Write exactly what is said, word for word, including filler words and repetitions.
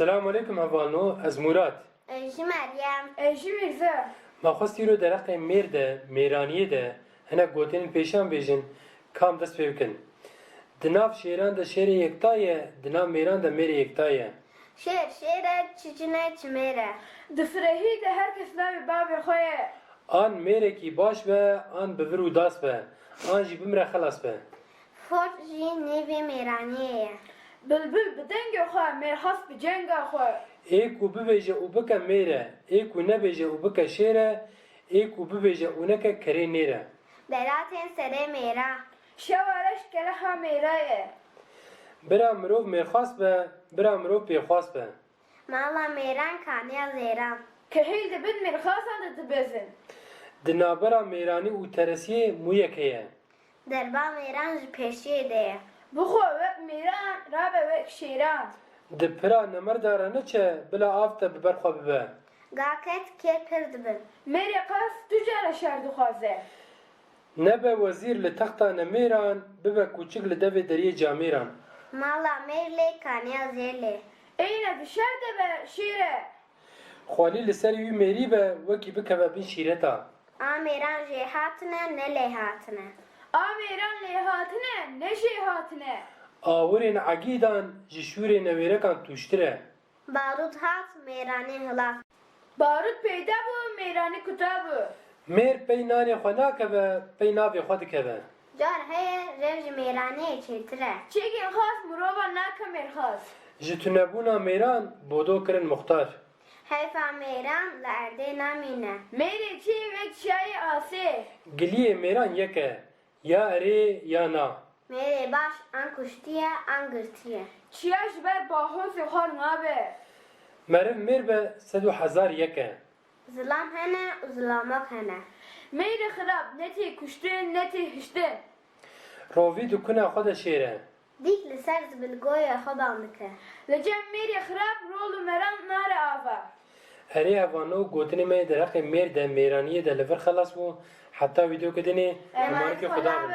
Selamun aleykum hevalno, ez Murat. Ez jî Meryem. Ez jî Mîrze. Me xwest îro derheqê mêr de, mêraniyê de hinek gotinên pêşiyan bêjin, kam dest pê bikin. Di nav şêran de şêrê yekta ye, di nav mêran de mêrê yekta ye. Şêr şêr e, çi cin e, çi mêr e. Di firehî de her kes navê bavê xwe ye. An mêrekî baş be, an bi vir û das be, an jî bimre xelas be. Fort jî nêvê mêraniyê ye. Bilbil bi dengê xwe, mêrxas bi cenga xwe. Ê ku bibêje û bike mêr e, ê ku nebêje û bike şêr e, ê ku bibêje û neke kerê nêr e. Beratên serê mêra. Şewa reş keleha mêra ye. Bira mirov mêrxas be, bira mirov pêxwas be. Mala mêran kaniya zêran. Kehîl di bin mêrxasan de dibezin. Di navbera mêranî û teresiyê mûyek heye. Derba mêran ji pêşiyê de ye. Bixwe wek mêran, rabe wek şêran. Di pira nemir de re neçe, bila av te bi ber xwe bibe. Ga ket kê pir dibin. Mêrê qas du cara şer dixwaze. Nebe wezîr li texta nemêran, bibe kûçik li devê deriyê camêran. Mala mêr lê kaniya zêr lê. Eyne di şer de be şêr e. Xwelî li serê wî mêrî be, wekî bikeve bin şîreta. A mêran jêhatine, ne lêhatine. A mêran lêhatine, ne jêhatine. Awirên egîdan ji şûrê newêrekan tûştir e. Barût hat, mêranî hilas. Barût peyda bû, mêranî kuta bû. Mêr pey nanê xwe nakeve, pey navê xwe dikeve. Car heye, rev ji mêraniyê çêtir e. Çêkên xas mirovan nake mêrxas. Ji tunebûna mêran bodo kirin muxtar. Heyfa mêran li erdê namîne. Mêrê çê wek çiyayê asê. Giliyê mêran yek e, ya erê ya na. Mêrê baş an kuştiye an girtiye. Çiya ji ber bahozê xwar nabe. Meriv mêr be sed û hezar yek e. Zilam hene û zilamok hene. Mêrê xirab ne tê kuştin ne tê hiştin. Rovî di kuna xwe de şêr e. Dîk li ser zibilgoyê xwe bang dike. Li cem mêrê xirab rol û meran nare ava. Erê hevalno, gotinê me yê derheqê mêr de, mêraniyê de li vir xelas bû. Heta vîdeoyeke dinê, emanikê Xuda bin.